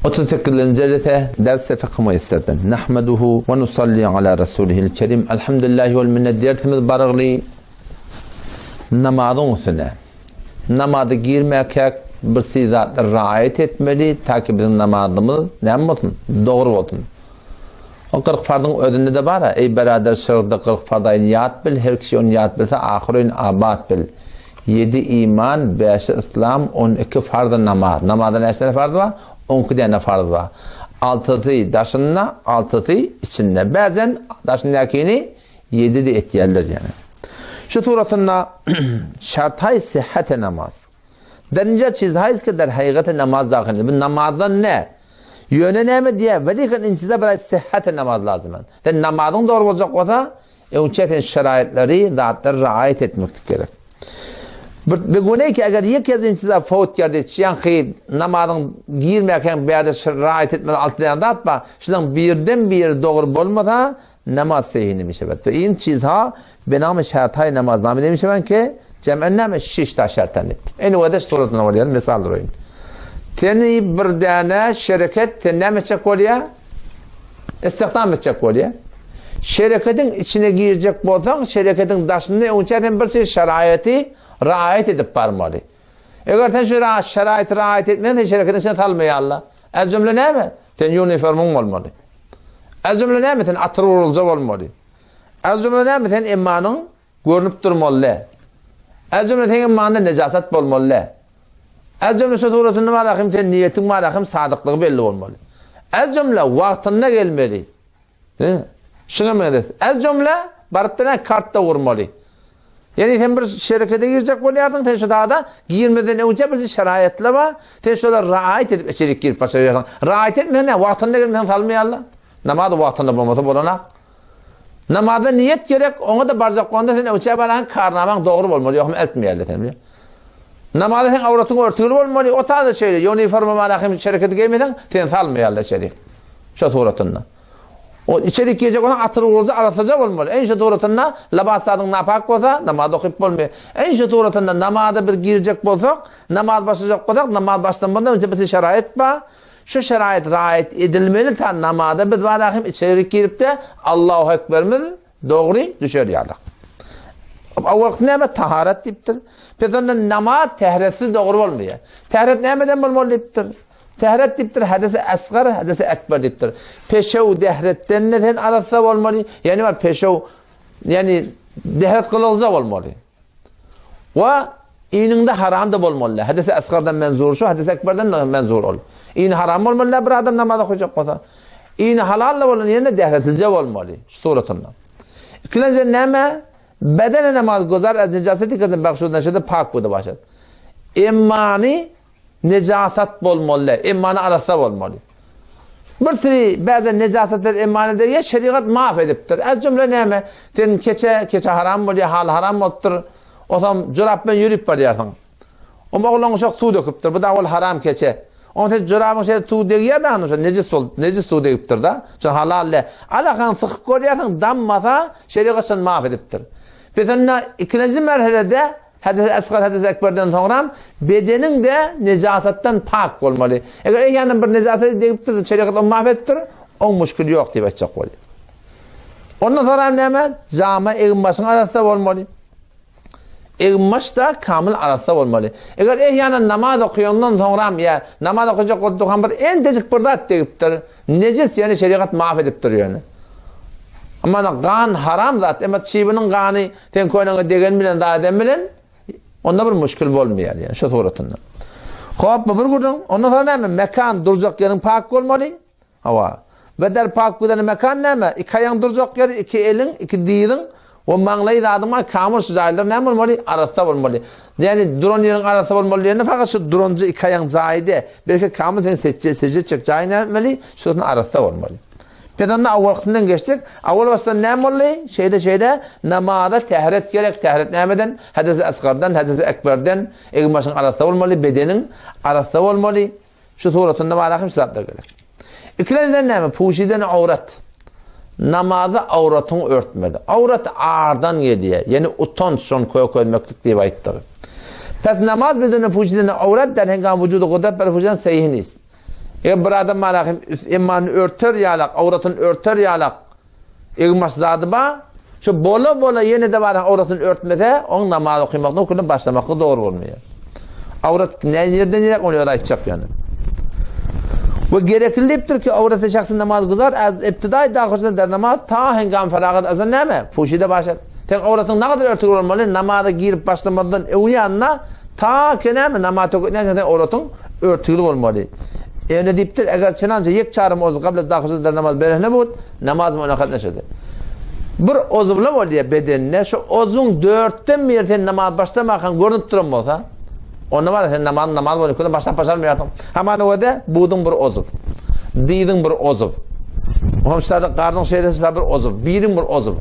38-nji jelese Ders-i Fykh Muýesserden. Nahmeduhu we nusalli ala Rasulihil Kerim. Elhamdülillahi wel minnet dersimiz barygly namazyň üstüne. Namaza girmäkäk bir si zatlar raýat etmeli, ta ki biziň namazymyz näme bolsun? Dogry bolsun. O 40 fardyň özünde-de bar-a, Eý berader şygyrda 40 fardaýyn ýat bil, her kişi ony ýat bilse ahyr öýün abat bil. Ýedi iman, bäşi yslam, 12 farz namaz. Namazda näçe däne farz bar? 12 däne farz bar. Altysy daşynda, altysy içinde. Bäzen daşyndakini ýedi-de etýärler ýene. Şu suratynda şartaý sihhete namaz. Derince çizhaýz ki der haýgate namaz dahil. Bu namazdan ne? Ýöne näme diýýär? Welikin inçize bir sihhete namaz lazym. Sen namazyň dogry boljak bolsa, öňçe sen şeraýytlary, zatlary raýat etmeklik gerek. Bir bir ki eger ýek ýaz inçize fawt geldi, çiýan namazyň girmäken bärde raýat etmeli alty däne zat bar. Şunuň birden biri dogry bolmasa, namaz sehini mişebet. Ve in çizha benam şertay namaz nami demişeben ki cem'en name şiş ta şerten etti. En öde suratına bolýar misal duruň. Seni bir däne şereket sen näme etjek bolýar? İstihdam etjek bolýar. Şereketiň içine girjek bolsaň, şereketiň daşynda öňçe sen bir şey şaraýaty raýat edip barmaly. Eger sen şu şaraýaty raýat etmeseň, sen şereketiň içine salmaýarlar. Ez jümle näme? Sen uniformyň bolmaly. Ez jümle näme? Sen atyr urulja bolmaly. Ez jümle näme? Sen emmanyň görnüp durmaly. Ez jümle sen emmanda nejasat bolmaly. Ez jümle şu suratynda bar ahim sen niýetiň bar ahim sadyklygy belli bolmaly. Ez jümle wagtynda gelmeli. Şuňa meňzeş. Ez jümle baryp da kartda vurmaly. Ýani sen bir şerekete girjek bolýarsyň, sen şu dada girmeden öňçe bir şeraýatlar bar. Sen şolara raýat edip içerik girip başarýarsyň. Raýat etmeseň, wagtynda gelmeseň salmaýarlar. Namaz wagtynda bolmasa bolana. Namaza niýet gerek, oňa da barjak bolanda sen öňçe baran karnamaň dogry bolmaly, ýogsa eltmeýärler seni. Namaza sen awratyň örtügli bolmaly, o taýda şeýle, uniforma mana hem şerekete geýmeseň, sen salmaýarlar içeri. Şu suratynda. O içerik girjek bolsaň atyr urulja arassaja bolmaly. Eň şu suratynda labas zadyň napak bolsa namaz okyp bolmaýar. Eň şu suratynda namaza biz girjek bolsak, namaz başlajak bolsak, namaz başlanmazdan önce bir şeraýat bar. Şu şeraýat raýat edilmeli ta namaza biz bar hem içerik girip-de Allahu Ekberimiz dogry düşer ýaly. Awalky näme taharat diýipdir. Pes onda namaz tähretsiz dogry bolmaýar. Tähret nämeden bolmaly diýipdir. Tähret diýipdir, hadesi asgar, hadesi ekber diýipdir. Peşew dehretden de sen arassa bolmaly. Ýani bar peşew, ýani dehret gylygja bolmaly. We iniňde haram da bolmaly. Hadesi asgardan menzur şu, hadesi ekberden menzur ol. Ini haram bolmaly bir adam namaz okuyacak bolsa. Ini halal da bolmaly, ýene dehretlije bolmaly şu suratynda. İkilenci näme? Bedene namaz gözar ez necaseti kızın bakşudan şede pak bu da başat. Emmani Nejasat bolmaly, emmany arassa bolmaly. Bir siri bäze nejasatlar emmany degýär, şerigat maaf edipdir. Ez jümle näme? Sen keçe, keçe haram bolýar, haly haram bolupdyr. Osam jorap bilen ýörüp barýarsyň. Om oglan uşak suw döküpdir. Bu da ol haram keçe. Oň sen jorabyň şeýle suw degýär da, şo nejis bolup, nejis suw degipdir da. Şo halal däl. Alakan sykyp görýärsiň, dammasa şerigat şony maaf edipdir. Pes onda ikinji merhelede Hadesi esgar, hadesi ekberden soňram bedeniň-de nejasatdan pak bolmaly. Eger eýýämden bir nejasat degipdir, şerigat ony maaf edipdir, oň muşkili ýok diýip aýtjak bolýar. Ondan soňram näme? Jama egin-başyň arassa bolmaly. Egin-baş da kamil arassa bolmaly. Eger eýýämden namaz okaýandan soňram ýa namaz okajak boldugan bir entejik bir zat degipdir, nejis ýöne şerigat maaf edipdir ýöne. Emma gan haram zat, emma çybynyň gany Sen köneňe degen bilen zat eden bilen onda bir muşkil bolmaýar ýani şu suratynda. Hop bu bir gürrüň. Ondan soň näme? Mekan durjak ýeriň pak bolmaly. Hawa. Ve der pak giden mekan näme? Iki aýaň durjak ýeri, iki eliň, iki dyzyň we maňlaý zadyň bar, kamyl şu jaýlar näme bolmaly? Arassa bolmaly. Ýani duran ýeriň arassa bolmaly diýende fakat şu duranjy iki aýaň jaýy de. Belki kamyl sen seçje seje etjek jaý näme etmeli? Şu arassa bolmaly. Biz onda awalkysyndan geçdik. Awal başdan näme boldy? Şeýle-şeýle namaza tähret gerek. Tähret nämeden? Hadesi asgardan, hadesi ekberden. Egin-başyň arassa bolmaly, bedeniň arassa bolmaly. Şu suratynda bar ahim şu zatlar gerek. Ikilenjiden näme? Puşiden awrat. Namaza awratyňy örtmeli. Awrat ardan gelýär. Ýani utanç şony kökezmeklik diýip aýtdyk. Pes namaz bedene puşiden awrat der hengam wujudy gudrat ber puşiden seýhin is. Eger bir adam bar hem emmany örter ýalak, awratyny örter ýalak egin-baş zady bar, şu bola-bola ýene-de bar awratyny örtmese, oň namaz okamaklygy hükümden başlamaklygy dogry bolmaýar. Awrat nirden nirek ony özi aýtjak ýöne. We gerekli diýipdir ki, awraty şahsy namaz guzar, az ibtidaý dahyl der namaz ta hengam faragat azan näme? Puşide başat. Sen awratyň nagadyr örtügi bolmaly, namaza girip başlamazdan öň ýanyna ta ki näme namaz töketýänçä sen awratyň örtügli bolmaly. Ene diýipdir, eger çynança ýek çarym oz gabla dahyl der namaz berehne bud, namaz munakat neşedi. Bir ozwla bolýar bedeninde, şu ozwyň dörtden biri sen namaz başlamakan görnüp duran bolsa, onda bar sen namaz namaz bolýar, köne başlap başarmaýarsyň. Hamana öde buduň bir ozw. Dyzyň bir ozw. Homşada garnyň şeýlesi bir ozw, biriň bir ozw.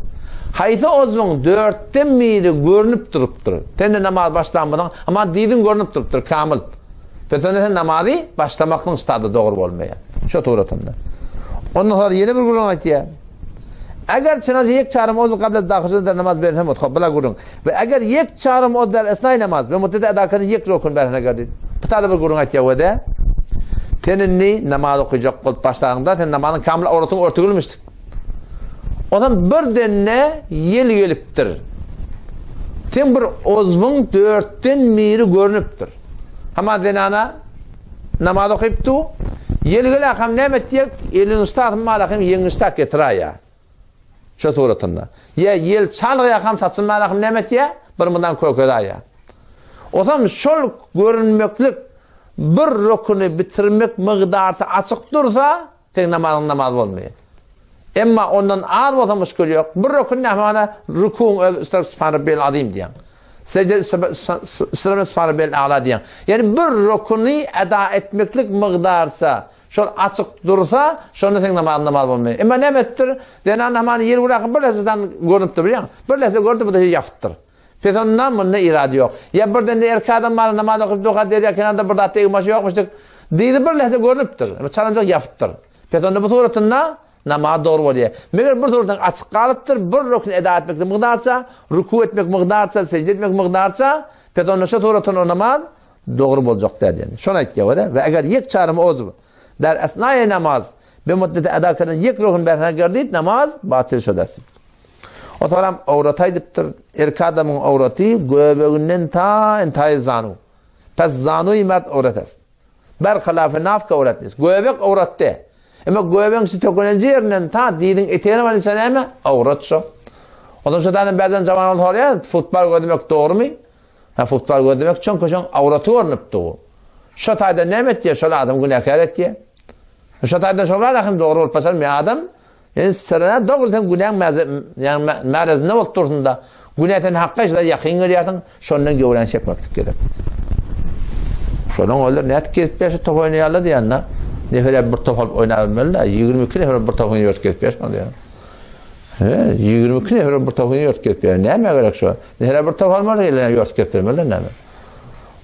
Haýsy ozwyň dörtden biri görnüp durupdyr. Sen de namaz başlanmadyň, ama dyzyň görnüp durupdyr, kamil. Pes onda sen namazy başlamaklyň ştada dogry bolmaýar. Şo suratynda. Ondan sonra ýene bir gürrüň aýtýar. Eger çynazy ýek çarym ozul gabla dahyl der namaz berhem ot. Hop, bula gürrüň. We eger ýek çarym oz der esnay namaz we muddet eda kerne ýek rukun berhene gerdi. Bu tada bir gürrüň aýtýar we de sen indi namaz okuyacak bolup başladyňda sen namazyň kamil awratyň örtügilmişdik. Ondan birdenne ýel gelipdir. Sen bir ozwyň dörtden biri görnüpdir. Hama zenana namaz okyp du. Ýel gelakam näme etýär? Elini ustasyn malakam ýeňiş tak getiraýa. Şo suratynda. Ýa ýel çalgýakam saçyn malakam näme etýär? Bir mundan kökedaýa. Osam şol görünmeklik bir rüküni bitirmek mygdarsy açyk dursa, Seň namazyň namaz bolmaýar. Emma ondan az bolsa muşkil ýok. Bir rükün näme mana rükuň öz üstüne Subhan Rabbiyel Azim diýýäň. Sejde üstüne Subhan Rabbiyel A'la diýýäň. Ýani bir rüküni eda etmeklik mygdarça şol açyk dursa, şonda seň namazyň namaz bolmaýar. Emma näme etdir? Zenan namany ýer guraky bir lähzeden görnüpdir bilýäň. Bir lähze gördi, bu da ýapypdyr. Pes onda munda irady ýok. Ýa birden-de erkek adam bar, namaz okyp durka derýa kenarynda bir zat degmaşy ýokmuşdyk. Dyzy bir lähze görnüpdir. Emma çalanjak ýapypdyr. Pes onda bu suratynda namaz dogry bolýar. Meger bir suratynda açyk galypdyr, bir rükn eda etmeklik mygdarça, ruku etmek mygdarça, sejde etmek mygdarça, pes onda şo suratynda o namaz dogry boljak däl diýen. Şony aýtýar we we eger ýek çarym ozw der esnaýe namaz be muddeti eda kerden ýek rükn berhna gerdit namaz batyl şodas. O soram awrat aýdypdyr. Erkek adamyň awraty göbeginden ta intaýy zanu. Pes zanuý mert awrat est. Ber halafy naf ke awrat nist. Göbek awrat de. Emma göbegiň şu tökelenji ýerinden ta diziň etegine barynça näme? Awrat şo. Ondan şo taýdan bäzden jawan ol sorýar, futbol gözlemek dogrumy? Ha futbol gözlemek çünki şoň awraty görnüp dur. Şo taýdan näme etýär? Şol adam günäkär etýär. Şo taýdan şol hem dogry bolup başarmaýar adam. Ýöne syryna dogry sen günäň ýagny märezinda bolup dursun-da, günä sen hakga şular ýakyn gelýärsiň, şondan göwräňi çekmeklik gerek. Şonuň olar nädip gezip ýör şu top oýnaýarlar diýende, nefer bir top alyp oýnabilmeli-dä, 22 nefer bir topyny ýörtüp gezip ýör şonda diýýär. He, 22 nefer bir topyny ýörtüp gezip ýör. Näme gerek şo? Nefer bir top almaly, eline ýörtüp gezdirmeli näme?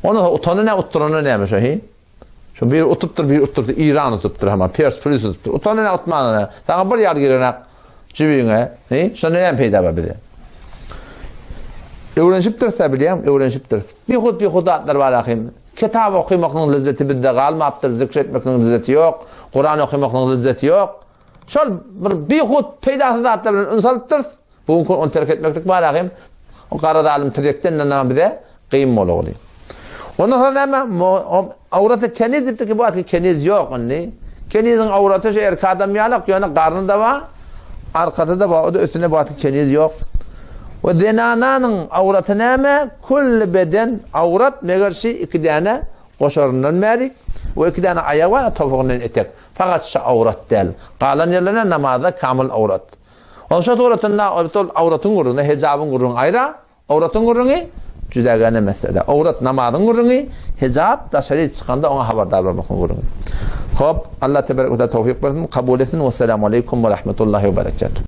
Ondan utany näme, utdurany näme şo, hi? Şu bir utupdyr, bir utdurdy. İran utupdyr hama, Pers polis utupdyr. Utany ne, utmany ne? Sana bir ýar girenak jübiňe, he? Şonda näme peýda bar bize? Öwrenişipdiris-dä bilýäň, öwrenişipdiris. Bihud bihud zatlar bar ahym. Kitap okymaklygyň lezzeti bizde galmapdyr, zikr etmekligiň lezzeti ýok, Kuran okymaklygyň lezzeti ýok. Şol bir bihud peýdasyz zatlar bilen üns alypdyrys. Bu gün ony terk etmeklik bar ahym. O gara zalym tirýekden näme bize gyn bolagly. Ondan soň näme? Awraty keniz diýipdi ki, bu atky keniz ýok indi. Keniziň awraty şu erkek adam ýalak, ýöne garny da bar, arkasy da bar, o da üstünde bu atky keniz ýok. We zenananyň awraty näme? Külli beden awrat, meger şi iki däne goşaryndan bäri we iki däne aýagy bar, topugyndan etek. Fakat şu awrat däl. Galan ýerlerine namazda kamyl awrat. Onuň şo suratynda ol awratyň gürrüňi, hejabyň gürrüňi aýra, awratyň gürrüňi jüdägäne mesele. Awrat namazyň gürrüňi, hejap daşary çykanda oňa habardar bolmaklygyň gürrüňi. Hop, Allah tebarek we taala towfyk bersin, kabul etsin. Wessalamu aleýkum we rahmetullahi we berekatuh.